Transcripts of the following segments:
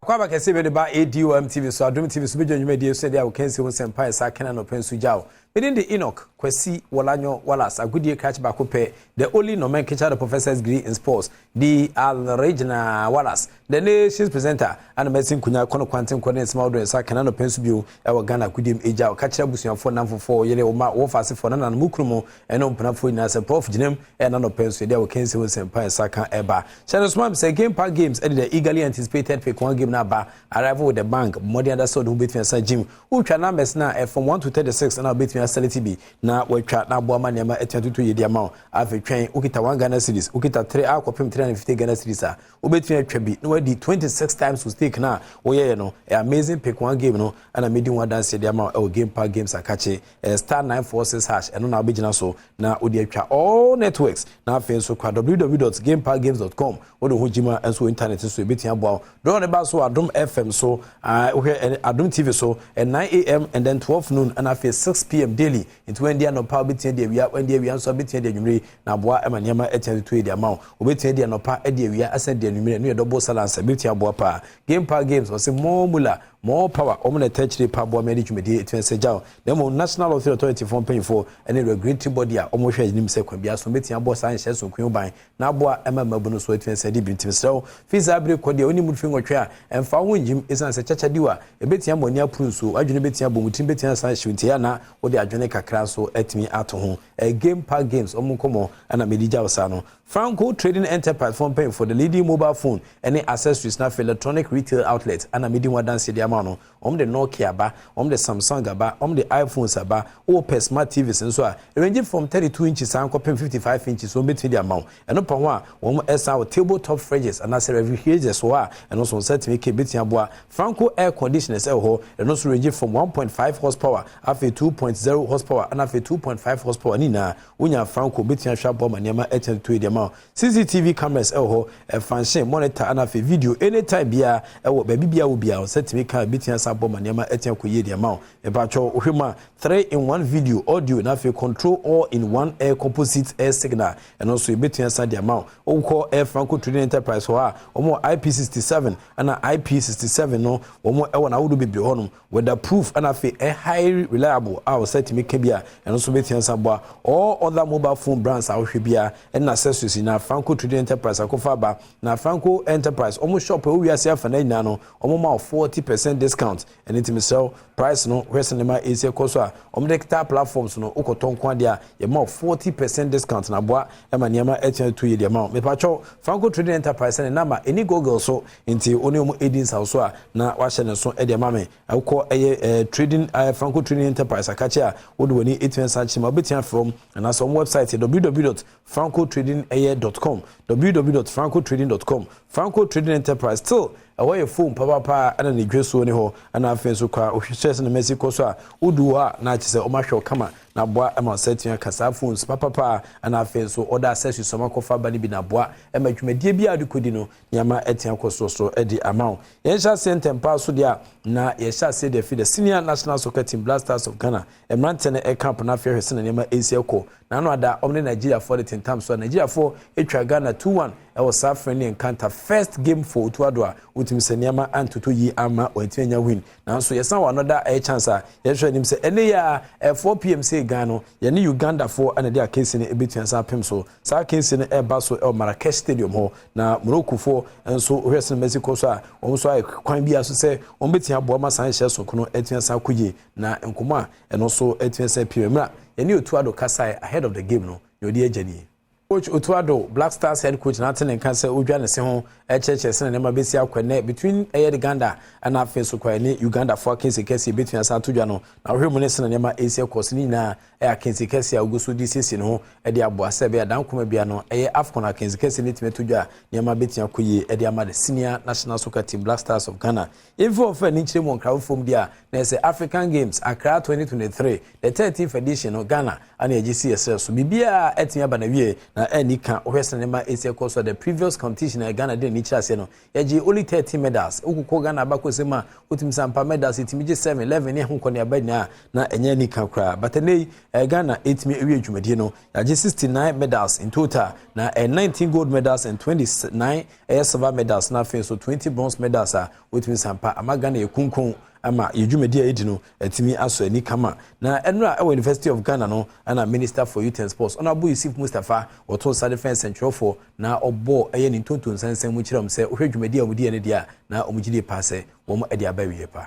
Akwaaba kɛseɛ bi de ba ADOM TV so, Adom TV so, bɛdwa nnwumadie so de a wɔkansi ho nsɛmpa ɛsa kena nɔpɛ nso gya wo. Mede de Enoch Kwasi Wɔlanyo Wallace, agodie krakye baako pɛ, the only nomenclature, the professor's degree in sports, the original Wallace, the nation's presenter, ana mɛsi nkonya kɔ no kwanten kɔ ne nsɛm ahodoɔ ɛsa kena nɔpɛ nso bio ɛwɔ Ghana agodie mu agya. Ɔka kyerɛ abusuafoɔ, namfofoɔ, yere, wɔma wɔfa asefoɔ, nananom, mu kunu mu ɛne mpenafoɔ nyinaa sɛ Prof gyinam ɛna nɔpɛ nso yɛde a wɔkansi ho nsɛmpa ɛsa ka ɛba. Hyɛ no soma sɛ Game Park Games ɛde the eagerly anticipated Pick One game no aba, arrival with the bank. Mmɔden ada sɛ ɔde ho bɛtumi asa gym wotwa numbers na from 1 to 36 na wobɛtumi aselect bi na watwa na aboa ma nneɛma atumi atoto yie de ama wo. Afei twɛn, wokita 1 Ghana cedis, wokita 3 akɔpem 350 Ghana cedis a, wobɛtumi atwa bi na wadi 26 times wo stake na woyɛyɛ no. Amazing Pick One game no ɛna medi ho adanseɛ de ama wo ɛwɔ Game Park Games akakye. *946#, ɛno na wobɛgyina so na wode atwa all networks. Na afei nso kwa www.gameparkgames.com, wode ho gyima nso wɔ internet so, ɛbɛtumi aboa wo. Dɔɔ ne ba so Adom FM so, wohwɛ Adom TV so, 9 a.m. and then 12 noon ɛna afei 6 p.m. daily. Nti wandi anɔpa, wobɛtumi de awia, wandi awia nso, wobɛtumi de anwummere na aboa ma nneɛma atumi atoto yi de ama wo. Wobɛtumi de anɔpa, de awia, asan de anwummere no yɛ double salance, ɛbɛtumi aboa paa. Game Park Games ɔsɛ more mula, more power. Wɔn na ɛtɛ akyire pa aboa ma ɛde dwumadie ɛtumi sɛ gyaw. Na mmom National Lottery Authority fo mpanyinfoɔ ɛne regulatory body a wɔn hwɛ anim sɛ kwan biara so wɔbɛtumi abɔ saa nhyɛ so nkun ban na aboa ɛma mmabu no so ɛtumi sɛ de bi. Ntumi srɛw fi saa abere kɔ deɛ onim fi 8 a ɛmfa ho ngyim, ɛsiane sɛ kyakya di wa ɛbɛtumi abɔ ani apuru nsuo, adwene bɛtumi abɔ mu, tirim bɛtumi asan ahyew. Nti ɛyɛ na wode adwene kakra nso atumi ato ho. Game Park Games ɔmo nkɔmɔ ɛna mede gya wo saa no. Franco Trading Enterprise fo mpanyinfoɔ, the leading mobile phone ɛne accessories na afei electronic retail outlet, ɛna mede ho adanseɛ de ama no. Wɔn de Nokia aba, wɔn de Samsung aba, wɔn de iPhones aba. Wɔpɛ smart TVs nso a range from 32 inches ankɔpem 55 inches, wɔn bɛtumi de ama wo. Ɛno pa ho a, wɔn ɛsan wɔ table top fridges anaasɛ refrigerators wɔ a ɛno nso nsa tumi ke bɛtumi aboa. Franco air conditioners ɛwɔ hɔ, ɛno nso range from 1.5 horsepower, afei 2.0 horsepower, ɛna afei 2.5 horsepower ne nyinaa. Wonya Franco, bɛtumi ahwɛ aboa ma nneɛma ɛtumi to yi de ama wo. CCTV cameras ɛwɔ hɔ, ɛfanhyɛn monitor, ɛna afei video anytime biara ɛwɔ baabi biara wɔ biara nsa tumi ka, bɛtumi asa abɔ ma nneɛma ɛtumi akɔ yie de ama wo. Ɛpatwɔ wohwɛ mu a, 3 in 1 video, audio, na afei control all in one air composite air signal, ɛno nso ebɛtumi asa de ama wo. Wokɔ Air Franco Trading Enterprise hɔ a, wɔn wɔ IP67, ɛna IP67 no wɔn ɛwɔ n'ahodoɔ bebree hɔnom, weather proof ɛna afei ɛ highly reliable a wɔsɛ tumi ka bi a ɛno nso bɛtumi asa boa. All other mobile phone brands a wohwɛ biara ɛna accessories na Franco Trading Enterprise akɔfa aba. Na Franco Enterprise wɔn shop ɛwɔ wiase afa na nyinaa no, wɔn ma 40% discount. Ɛne ntumi sɛw price no, hwɛ sinima esi ɛkɔ so a wɔn de kita platforms no, wokɔtɔ nko adeɛ a, yɛma 40% discount na aboa ɛma nneɛma ɛkyɛn to yɛ deɛ ma wo. Mepatwɛw, Franco Trading Enterprise ne nama ɛni Google so, nti wɔne wɔn edi nsaw so a na wahyɛ ne so ɛde ama me. Ɛkɔ ɛyɛ trading Franco Trading Enterprise akakye a wode w'ani ɛtumi nsa kyerɛ ma wobɛtumi afrɛ wɔn anaasɛ wɔn website yɛ www.francotrading.com, www.francotrading.com. Franco Trading Enterprise still ɛhɔ yɛ phone papaapa ɛna ne dwa soɔ ne hɔ. Ɛna afei nso kora ohwehwɛ sɛ ne mɛsi kɔ so a wodu hɔ a, na akyerɛ sɛ ɔmahwɛ kama na aboa ɛma sɛ tumi aka saa phones papapa. Ɛna afei nso ɔda accessories ɔma akɔfa aba no bi na aboa ɛma dwumadie bi a de kɔdi no, nneɛma ɛtumi akɔ sorosoro ɛde ama wo. Yɛnhyɛ aseɛ ntɛmpa so deɛ a, na yɛhyɛ aseɛ deɛ fi the senior national soccer team, Black Stars of Ghana, mmeranteɛ no ɛka na afei ahwɛ sɛ na nneɛma ɛsi ɛkɔ na ano ada ɔmo ne Nigeriafoɔ de tentam so a, Nigeriafoɔ atwa Ghana 2-1 ɛwɔ saa friendly encounter, first game for Otto Addo a wotumi sɛ nneɛma antoto yi ama wɔntumi anya win. Nanso yɛsan wɔ another ɛyɛ chance a yɛhwɛ anim sɛ ɛne yɛ a 4 p.m. sɛ Ghana no yɛne Ugandafoɔ ɛna de akansi no ebɛtumi asa apem so. Saa akansi no ɛreba so ɛwɔ Marrakesh Stadium hɔ. Na Moroccofoɔ nso wohwɛ sɛ Mexico so a, wɔn nso ayɛ kwan bi so sɛ wɔn bɛtumi aboa ma saa nhyɛ so no ɛtumi asa akɔ yie. Na nkɔmɔ a ɛno nso ɛtumi asa pm mmerɛ yɛne Otto Addo kasae ahead of the game no na ɔde agya nie. Coach Otto Addo, Black Stars head coach, na ate ne nka sɛ odwa ne se ho ɛkyerɛkyerɛ sɛ nneɛma bɛsi akɔ nnɛ between ɛyɛ de Ghana ɛna afei so kɔ ɛne Ugandafoɔ akansi kɛseɛ bɛtumi asa ato dwa no. Na wohwɛ mu ne sɛ nneɛma ɛsi akɔ so ne nyinaa ɛyɛ akansi kɛseɛ a ogu so de siesie ne ho ɛde aboa sɛ ɛbɛyɛ dankoma bia no ɛyɛ AFCON akansi kɛseɛ ne tumi ato dwa a, nneɛma bɛtumi akɔ yie ɛde ama the senior national soccer team, Black Stars of Ghana. Yɛmfi wɔn fɛ ne nkyerɛ mu nkrawo fam deɛ a, na ɛsɛ African Games Accra 2023, the 13th edition no, Ghana ana yɛgye si yɛsrɛ so biribiara ɛtumi aba na wie. Na Na ɛni ka wohwɛ sɛ nneɛma ɛsi ɛkɔ so, the previous competition a Ghana de n'ani kyerɛ aseɛ no, yɛgye only 13 medals. Wokokɔ Ghana abakɔsɛm a, wotumi sampa medals ɛtumi gye 7, 11 ne ɛho nkɔneaba nyinaa na ɛnyɛ ani ka koraa. But ɛnɛ yi Ghana ɛtumi awie dwumadie no, yɛagye 69 medals in total, na 19 gold medals and 29 ɛyɛ silver medals, na afei nso 20 bronze medals a wotumi sampa ama Ghana yɛ kunkun ama yɛ dwumadi a yɛdi no atumi asɔ ani kama. Na ɛnora ɛwɔ University of Ghana no, ɛna Minister for Youth and Sports, Honourable Yusuf Mustapha, wɔto nsa de fɛn nsɛntwerɛfoɔ na ɔbɔ ɛyɛ ne ntonto nsɛnsɛn mu kyerɛ wɔn sɛ wohwɛ dwumadi a wɔdi yɛ no deɛ a, na wɔn gyidie paa sɛ wɔn de aba awie pa.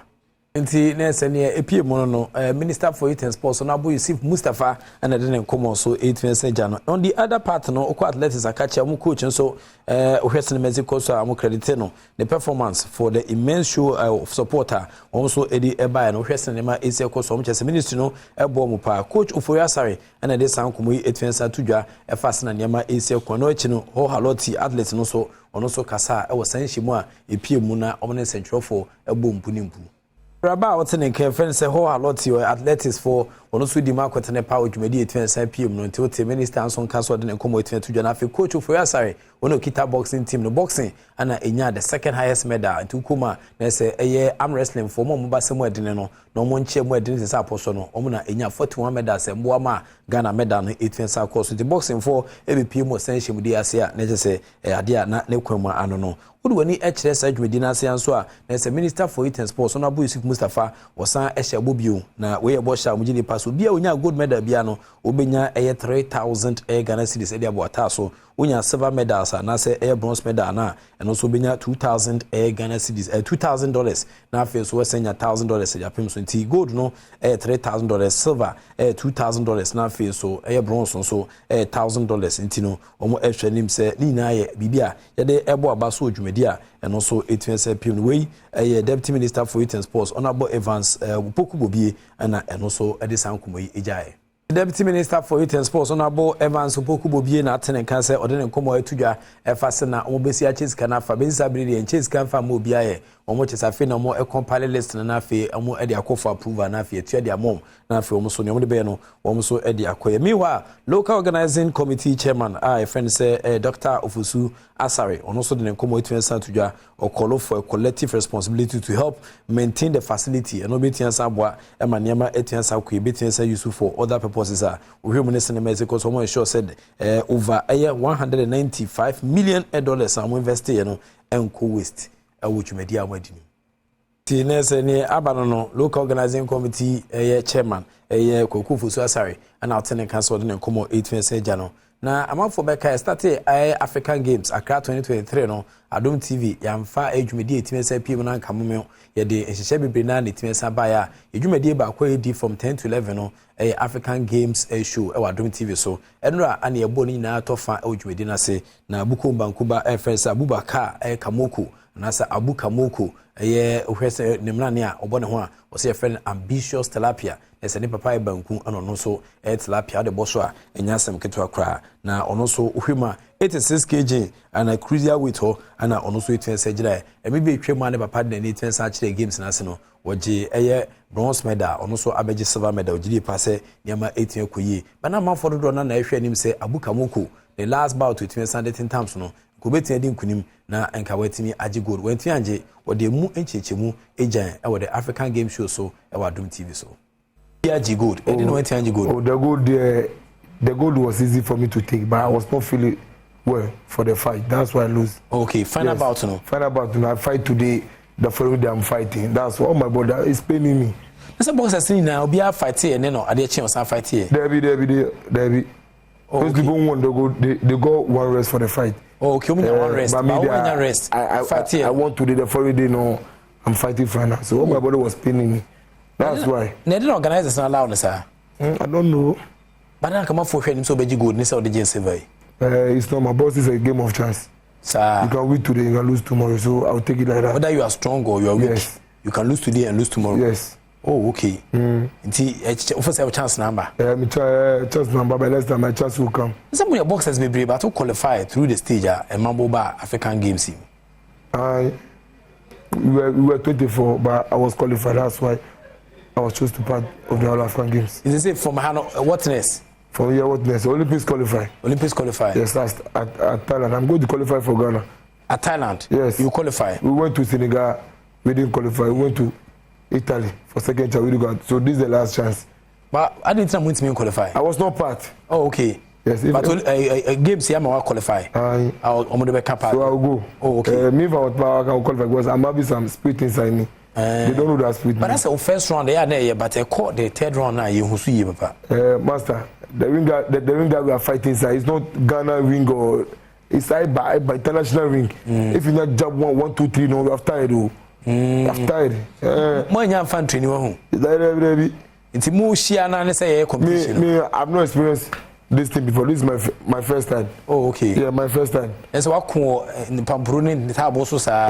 Nti na ɛsɛ neɛ epie mu no, Minister for Youth and Sports, Honourable Yusuf Mustapha, ɛna de ne nkɔmɔ so ɛtumi ɛsɛ gya no. On the other part no, okɔ athletics akakyɛ, ɔmo coach nso wohwɛ sinima kɔ so a, ɔmo credit no the performance for the immense show of support a wɔn nso ɛde ɛbaeɛ no. Wohwɛ sinima esi ɛkɔ so, ɔmo kyerɛ sɛ ministry no ɛbɔ ɔmo paa. Coach Ofori Asare ɛna de saa nkɔmɔ yi ɛtumi ɛsɛ ato dwa ɛfa sena nneɛma esi ɛkɔ no akyi no. Hɔ Haloti athlete no nso, ɔno nso kasa ɛwɔ san hyɛ mu a epie mu na ɔmo ne nsɛntwerɛfoɔ ɛbɔ mpu ne mpu. Raba a wɔte ne nka fɛn sɛ hɔ Haloti ɔ athletics fo, ɔno nso di mu akɔtene pa wɔ dwumadi etumi nsa pie mu no. Nti wote minister nso nka so, ɔde ne nkɔmɔ etumi ato dwa. Na afei Coach Ofori Asare, wɔn okita boxing team no, boxing ana enya the second highest medal. Nti wokɔ mu a, na sɛ ɛyɛ arm wrestling fo, wɔn a wɔn ba sɛ mu ɛdene no na wɔn nkyɛn mu ɛdene te sɛ apɔ so no, wɔn na enya 41 medals mboa ma Ghana medal no etumi nsa kɔ so. Nti boxing fo ebipie mu ɔsɛn hyɛ mu di ase a, na kyerɛ sɛ ɛyɛ adeɛ a na ne kwan mu ano no wode w'ani kyerɛ saa dwumadi no ase nso a, na sɛ Minister for Youth and Sports, Honourable Yusuf Mustapha, wɔsan hyɛ bɔ bio. Na wei yɛ bɔ hyɛ a wɔgye nipa so obi a onya gold medal bia no, wobɛnya ɛyɛ 3000 ɛyɛ Ghana cedis ɛde abɔ ataa so. Wonya silver medals anaasɛ ɛyɛ bronze medal na ɛno nso wobɛnya 2000 ɛyɛ Ghana cedis, $2000, na afei nso wɔsɛn nya $1000 ɛde apem so. Nti gold no ɛyɛ $3000, silver ɛyɛ $2000, na afei nso ɛyɛ bronze nso ɛyɛ $1000. Nti no wɔn ɛhwɛ anim sɛ ne nyinaa yɛ biribi a yɛde ɛbɔ aba so wɔ dwumadi a ɛno nso ɛtumi sɛ piem no. Wei ɛyɛ Deputy Minister for Youth and Sports, Honourable Evans Poku Bobie, ɛna ɛno nso ɛde saa nkɔmɔ yi gyaeɛ. Deputy Minister for Youth and Sports, Honourable Evans Opoku Bobie, na ate ne nka sɛ ɔde ne nkɔmmɔ ato dwa ɛfa sɛ na wɔn bɛsi akyɛ sika no afa bɛsi saa bere deɛ nkyɛ sika mfa ma obi ayɛ. Wɔn kyɛ sɛ afei na wɔn ɛcompile list no, na afei wɔn de akɔ for approval, na afei atua de ama wɔn, na afei wɔn nso nea wɔn de bɛyɛ no, wɔn nso de akɔyɛ. Meanwhile, Local Organizing Committee chairman a yɛfrɛ no sɛ Dr Ofosu Asare, ɔno nso de ne nkɔmmɔ atumi asan to dwa. Ɔcall for a collective responsibility to help maintain the facility. Ɛno bɛtumi asan aboa ɛma nneɛma atumi asan akɔ, ebɛtumi asan use for other purposes a wohwɛ mu ne sinima ɛsɛ kɔ so. Wɔn ensure sɛ over ɛyɛ $195 million a wɔn invest yɛ no ɛnkɔ waste ɛwɔ dwumadi a wɔn adi no. Ti ne sɛ ne aba no, Local Organizing Committee ɛyɛ chairman, ɛyɛ Kwaku Fosu Asare, ɛna ɔte ne nka sɛ ɔde ne nkɔmmɔ ɛtumi sɛ agya no. Na amanfoɔ bɛka ɛstart ɛyɛ African Games Accra 2023 no, Adom TV yɛamfa dwumadi a ɛtumi sɛ pie mu no anka mome. Yɛde nhyehyɛ bebree naa na ɛtumi sa baeɛ a yɛdwumadie baako a yɛdi from 10 to 11 no ɛyɛ African Games show ɛwɔ Adom TV so. Ɛnora ana yɛbɔ no nyinaa tɔ fa ɛwɔ dwumadi no ase. Na Bukom Bankuba ɛfrɛ sɛ Abubakar ɛyɛ Kamoko anaasɛ Abu Kamoko, ɛyɛ wohwɛ sɛ ne mmerane a ɔbɔ ne ho a, ɔsɛ yɛfrɛ no Ambitious Tilapia. Na sɛ ne papa yɛ banku, ɛna ɔno nso ɛyɛ tilapia. Ɔde bɔ so a, ɛnyɛ asɛm ketewa koraa. Na ɔno nso wohwɛ mu a, 86 kg ana cruiser weight hɔ ana ɔno nso ɛtumi sɛ gyina. Ɛmi bi etwa mu a, ne papa de n'ani ɛtumi sɛ akyerɛ games n'ase no, wɔgye ɛyɛ bronze medal, ɔno nso abɛgye silver medal. Ɔgye pa sɛ nneɛma ɛtumi akɔ yie bana. Amanfoɔ dodoɔ no na ɛhwɛ anim sɛ Abu Kamoko the last bout ɛtumi san de tentam so no, nka obɛtumi adi nkunim na nka watumi agye gold. Wantumi agye, wɔde emu nkyɛnkyɛmu agyan ɛwɔ the African Game Show so ɛwɔ Adom TV so. Agye gold ɛde na wantumi agye gold. Oh, the gold there, the gold was easy for me to take, but I was not feeling well for the fight. That's why I lose. Okay, final Yes. bout no. Final bout no, I fight today. The following day I'm fighting. That's all my body is paining me. Na sɛ boxers nyinaa obiara fight yɛ ne no adeɛ kye ɔsan fight yɛ. Debbie, Debbie, Debbie. Oh, Those okay. people who won the gold, they got one rest for the fight. Oh, okay, omu nya one rest. But me, but they wɔn nya rest. I, Fight I yɛ. won today. The following day, no, I'm fighting final. So all my body was paining me. That's why. Na ɛde na organizers na allow ne saa? I don't know. Bana nkamafoɔ hwɛ anim sɛ ɔbɛgye gold ne sɛ ɔde gye silver yi. It's not my boss. Is a game of chance. Saa. You can win today, you can lose tomorrow. So I'll take it like that. Whether you are strong or you are weak, Yes. you can lose today and lose tomorrow. Yes. Oh, okay. Nti ɛkyɛ wofɛ sɛ chance number. Me try, chance number, but next time my chance will come. Sɛ mo yɛ boxers bebree, but to qualify through the stage a ɛma bo ba African Games yi. I we were 24, but I was qualified. That's why I was chose to part of the All African Games. Nti sɛ from ha no, what next? From here, what next? Olympics qualify. Olympics qualify. Yes, last at Thailand. I'm going to qualify for Ghana. At Thailand? Yes. You qualify? We went to Senegal, we didn't qualify. We went to Italy for second chance. We didn't go. So this is the last chance. But I didn't think we qualify. I was not part. Oh, okay. Yes. If, but games here, I qualify. I'm going to part. So I'll go. Oh, okay. Me if I was I can qualify because I'm having some spirit inside me. They don't know that spirit. But that's the first round. They are there, but they caught the third round now. You who see papa. Master, the ring the ring that we are fighting inside is not Ghana ring or it's by international ring. If you not jab 1, 1, 2, 3, no, we have tired. Oh. We have tired. Mo nya fan training wo ho. Nti mo hia na ne say competition. Me I've not experienced this thing before. This is my first time. Oh, okay. Yeah, my first time. And so wako pampuru ne tabo so sa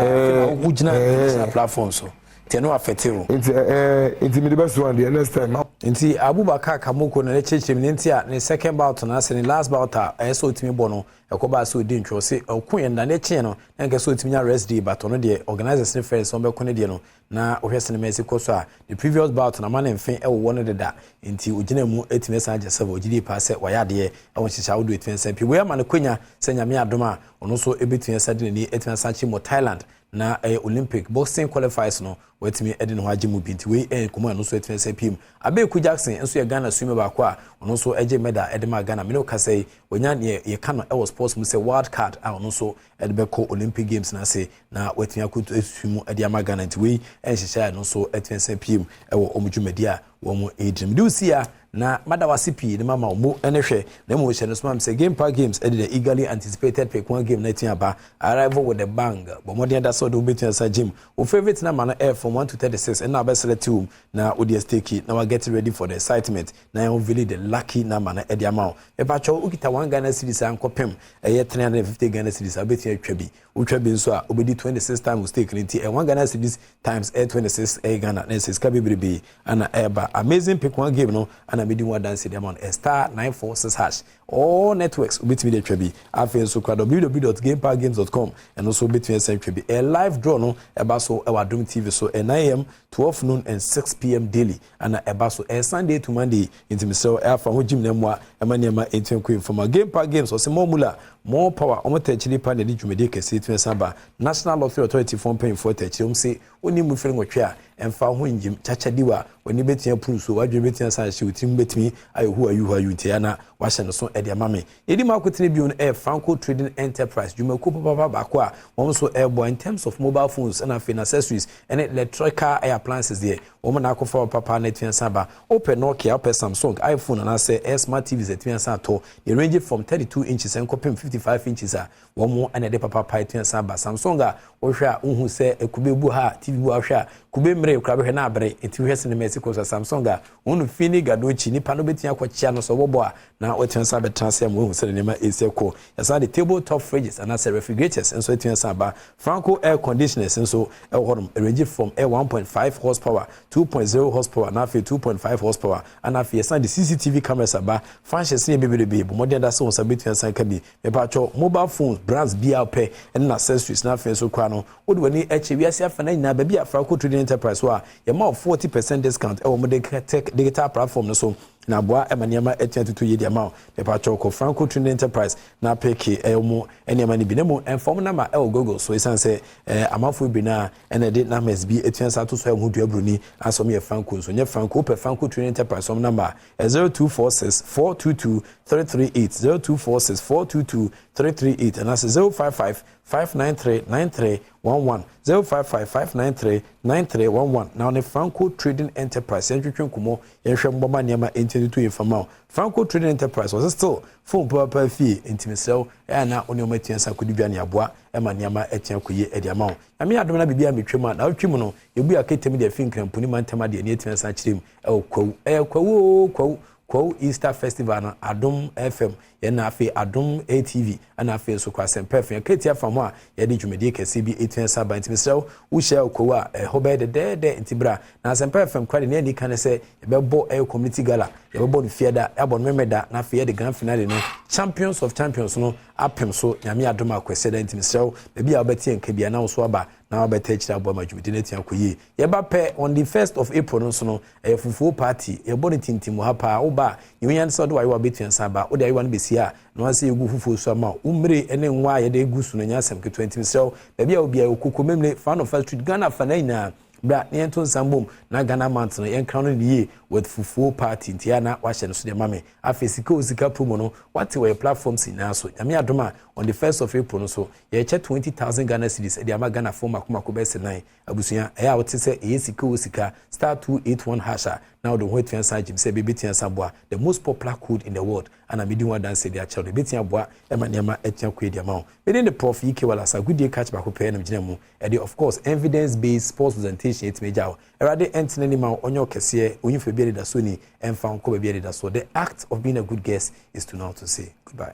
wo gina platform so. Nti no affect you. Nti me the best one the next time. Nti Abubakar Kamoko na chechim ne nti a ne second bout na se ne last bout a eso otimi bo no ekoba so odi ntwo se okun ye na ne che no na nke so otimi nya rest day, but no de organizers ne first so be ko ne de no na ohwe cinema si koso a the previous bout na man mfe e wo no deda nti ogina mu etimi san gye sɛ ogidi pa sɛ wayade e won hyehyɛ wodo etimi san pi we ama ne kwanya sɛ Nyame adom a ono so ebetumi san de ne etimi san chi mo Thailand na Olympic boxing qualifiers no watimi ede ne ho agye mu bi nti wei nkɔmɔ no so etimi sɛ pim Abeku Jackson nso yɛ Ghana swimmer baako a ono nso agye medal ede ma Ghana mene kasa yi onya ne yɛ ka no ɛwɔ sports mu sɛ wild card a ono nso ede bɛkɔ Olympic Games na se na watimi akɔto swim ede ama Ghana nti wei ɛnhyehyɛ no nso etimi sɛ pim ɛwɔ ɔmo dwumadi a wɔn ɛdi mu de a na madawase pii ne mama mo ene hwɛ na mo hyɛ no so mam sɛ Game Park Games ɛde the eagerly anticipated pick one game na ɛtumi aba arrival with the bang bɔ mmɔden da sɛ ɔde wobɛtumi asa gym wo favorite number no air from 1 to 36 ɛna abɛselect wo na wode stake na wa get ready for the excitement na yɛn really the lucky number no ɛde ama wo. Mepakyɛw wokita 1 Ghana cedis a nkɔpem ɛyɛ 350 Ghana cedis a wobɛtumi atwa bi wotwa bi nso a wobɛdi 26 times stake no nti 1 Ghana cedis times ɛyɛ 26 ɛyɛ Ghana na ɛsɛ sika bebrebe ana ɛba amazing pick one game no ana medi ho adanse de ama no *946# all networks wobɛtumi de atwa bi. Afei nso kora www.gameparkgames.com ɛno nso wobɛtumi asan atwa bi. Ɛ live draw no ɛba so ɛwɔ Adom TV so 9 a.m., 12 noon and 6 p.m. daily ana ɛba so ɛ Sunday to Monday. Nti mesrɛ ɛafa ho gym na mmoa ɛma nneɛma ɛntumi kɔ mfama. Game Park Games ɔsɛ more mula, more power. Ɔmo tɛ pa na ɛde dwumadie kɛseɛ tumi san ba. National Lottery Authority fɔ mpanyinfoɔ tɛ akyire ɔmo se oni mu firi nwɔtwe a ɛmfa ho ngyim kyakyadi wa w'ani bɛtumi apuru so wadwene bɛtumi asan ahyɛ wo tirim bɛtumi ayɛ hu ayu hu ayu nti ana wahyɛ no so ɛde ama me. Yɛdi mu akotene bio no ɛyɛ Franco Trading Enterprise dwumakuo papapa baako a wɔn nso ɛrebɔ in terms of mobile phones ɛna afei na accessories ɛne electrical ɛyɛ appliances deɛ wɔn na akɔfa papa na ɛtumi asan ba. Wopɛ Nokia, wopɛ Samsung, iPhone anaasɛ ɛyɛ smart TVs ɛtumi asan atɔ. Yɛ range from 32 inches ɛnkɔpem 55 inches a wɔn ɛna ɛde papapa ɛtumi asan ba. Samsung a wohwɛ a wohu sɛ ekube bu ha, TV bu ahwɛ a kube mmerɛ ekura bɛhwɛ na abere nti wohwɛ sinima esi kɔ so. Samsung a wɔn no fini gadochi nipa no bɛtumi akɔkyia no so wɔbɔ a na wɔtumi asan bɛtena ase ama wɔn sɛ nneɛma esi kɔ. Yɛsan de table top fridges anaasɛ refrigerators nso ɛtumi asan ba. Franco air conditioners nso ɛwɔ hɔnom, range from air 1.5 horsepower, 2.0 horsepower na afei 2.5 horsepower. Ana afei yɛsan de CCTV cameras aba. Functions ne bebrebe bɔ mmɔden da sɛ wɔn nsa bɛtumi asan ka bi. Mepatwɔ mobile phones brands biara pɛ ɛne accessories na afei nso kora no wode w'ani akyi wiase afa na nyinaa baabi a Franco Trading Enterprise so a yɛma wo 40% discount ɛwɔ mo digital platform no so na aboa ɛma nneɛma atua tutu yie deɛ ma wo. Mepatwɔ kɔ Franco Trading Enterprise na peke ɛwɔ mu nneɛma no bi na mu ɛmfɔm nama ɛwɔ Google so ɛsiane sɛ amanfoɔ bi na ɛna ɛde numbers bi atua nsa ato so a ɛho dua buroni asɔm yɛ Franco nso nyɛ Franco. Wopɛ Franco Trading Enterprise ɔm number 0246 422 338, 0246 422 338 anaasɛ 055 593 9311, 055 593 9311 na ɔne Franco Trading Enterprise yɛntwetwe nkɔmmɔ, yɛnhwɛ mbɔma nneɛma ɛnti tutu yɛ fama o. Franco Trading Enterprise wɔsɛ still phone paapa fie nti mesrɛ ɛyɛ na wo nneɛma atua nsa kɔdi dwa ne aboa ɛma nneɛma atua kɔ yie ɛde ama wo. Nyame adom na biribi a metwam a na wotwe mu no yɛbu aketem de afi Nkramponi ma ntam adeɛ ne atua nsa kyerɛ mu ɛwɔ Kwawu, ɛyɛ Kwawu o, Kwawu, Kwawu Easter Festival no Adom FM yɛn na afei Adom ATV ɛna afei nso kɔ Asɛmpa FM yɛka afa ho a yɛde dwumadie kɛseɛ bi ɛtua nsa ba. Nti mesrɛ wo wohyia Kwawu a ɛhɔ bɛyɛ dɛdɛɛdɛ nti bra na Asɛmpa FM kora de ne ani ka ne sɛ yɛbɛbɔ ɛyɛ community gala. Yɛbɛbɔ no Fiada, yɛabɔ no Memeda, na afei yɛde grand finale no, Champions of Champions no, apem so, Nyame adom a, Kwasiada. Nti mesrɛ wo, baabi a wobɛte yɛn ka bia na wo so aba na wabɛta akyire aboa ma dwumadi no atua akɔ yie. Yɛba pɛ, on the 1st of April no nso no, ɛyɛ fufuo party. Yɛbɔ no tintim wɔ ha paa. Woba a, yɛwunya no sɛ wode wayewa bɛtua nsa aba, wode ayewa no bɛsi a na wasɛ yɛgu fufuo so ama wo mmere ne nwa a yɛde gu so no. Nyɛ asɛm ketewa. Nti mesrɛ wo, baabi a wobia, Okoko Memle fa no fa street, Ghana fa na nyinaa bra na yɛnto nsa mbom na Ghana Month no yɛnkra no ne yie with fufuo party. Nti a na wahyɛ no so deɛ ma me. Afei Sika o Sika promo no, wate wɔyɛ platforms nyinaa so. Nyame adom a, on the 1st of April no so, yɛkyɛ 20,000 Ghana cedis de ama Ghana fo mako mako bɛsɛ nan. Abusua, ɛyɛ a wote sɛ ɛyɛ Sika o Sika, *281# a na wode ho atua nsa agyim sɛ bɛbɛtua nsa boa, the most popular code in the world, ana medi ho adanse de akyerɛw no, ɛbɛtua boa ɛma nneɛma atua kɔ adi ama wo. Mede ne Prof Ike Walasa Goodie catch baako pɛɛ nam gyina mu ɛde, of course, evidence based sports presentation ɛtumi agya wo. Awurade ɛntena nim a ɔnyɛ ɔkɛseɛ onyimfa bi adeda so ni ɛmfa nkɔ baabi adeda so. The act of being a good guest is to now to say goodbye.